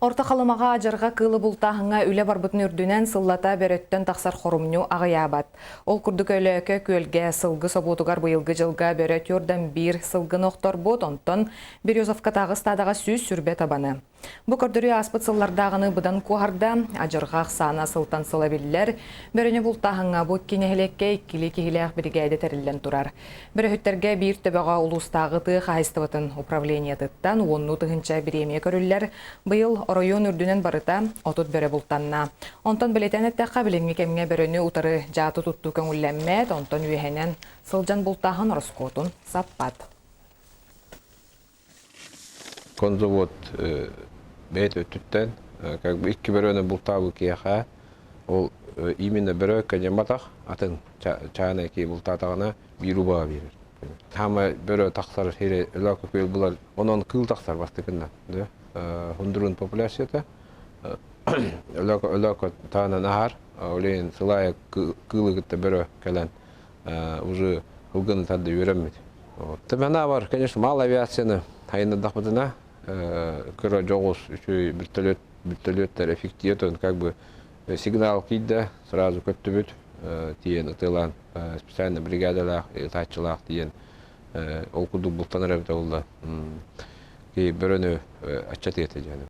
Орто Халымаҕа адьырҕа кыылы бултааһыҥҥа үлэ барбытын үрдүнэн сыллата бөрөттөн тахсар хорумньу аҕыйаабат. Ол курдук Өлөөкө күөлгэ сылгы собуотугар быйылгы дьылга бөрө түөртэн биир сылгыны охторбут, онтон Березовкатааҕы ыстаадаҕа 120 табаны. Бу көрдөрүү ааспыт сыллардааҕыны быдан куоһарда, адьырҕа ахсаана сылтан сыл эбиллэр. Бөрөнү бултааһыҥҥа бу икки нэһилиэккэ иккилии киһилээх биригээдэ тэриллэн турар. Бөрөһүттэргэ биир төбөҕө улуустааҕы тыа хаһаайыстыбатын управлениетыттан уоннуу тыһыынча бириэмийэ көрүллэр. Быйыл оройуон үрдүнэн барыта 30 бөрө бултанна. Онтон бэлиэтээн эттэххэ, билиҥҥи кэмҥэ бөрөнү утары дьааты туттуу көҥүллэммэт, онтон үөһэнэн сылдьан бултааһын ороскуотун саппат. Конзавод бэйэтэ өттүттэн как бы икки бөрөнү бултаабыт киһиэхэ ол именно бөрө кэньэмматах атын чаанай киһи бултаатаҕына биир убаҕа биэрэр. Хаама бөрө тахсар сири өлөөкө күөл булар онон кыыл тахсар бастакыннан да хундурун популяцията өлөөкө өлөөкө таанан аһар ол иһин сылаайа кыылы кытта бөрө кэлэн уже ылгыны тарда үөрэммит. Тымана конечно, мал авиацияны хайыннардахпытына кыра дьоҕус үчүгэй вертолет вертолеттар эффективен как бы сигнал киирдэ сразу көттүбүт тиийэн ытыалаан специально бригадалаах ытааччылаах тиийэн ол курдук бултанар эбитэ буолла бөрөнү аччатыа этэ дьаным.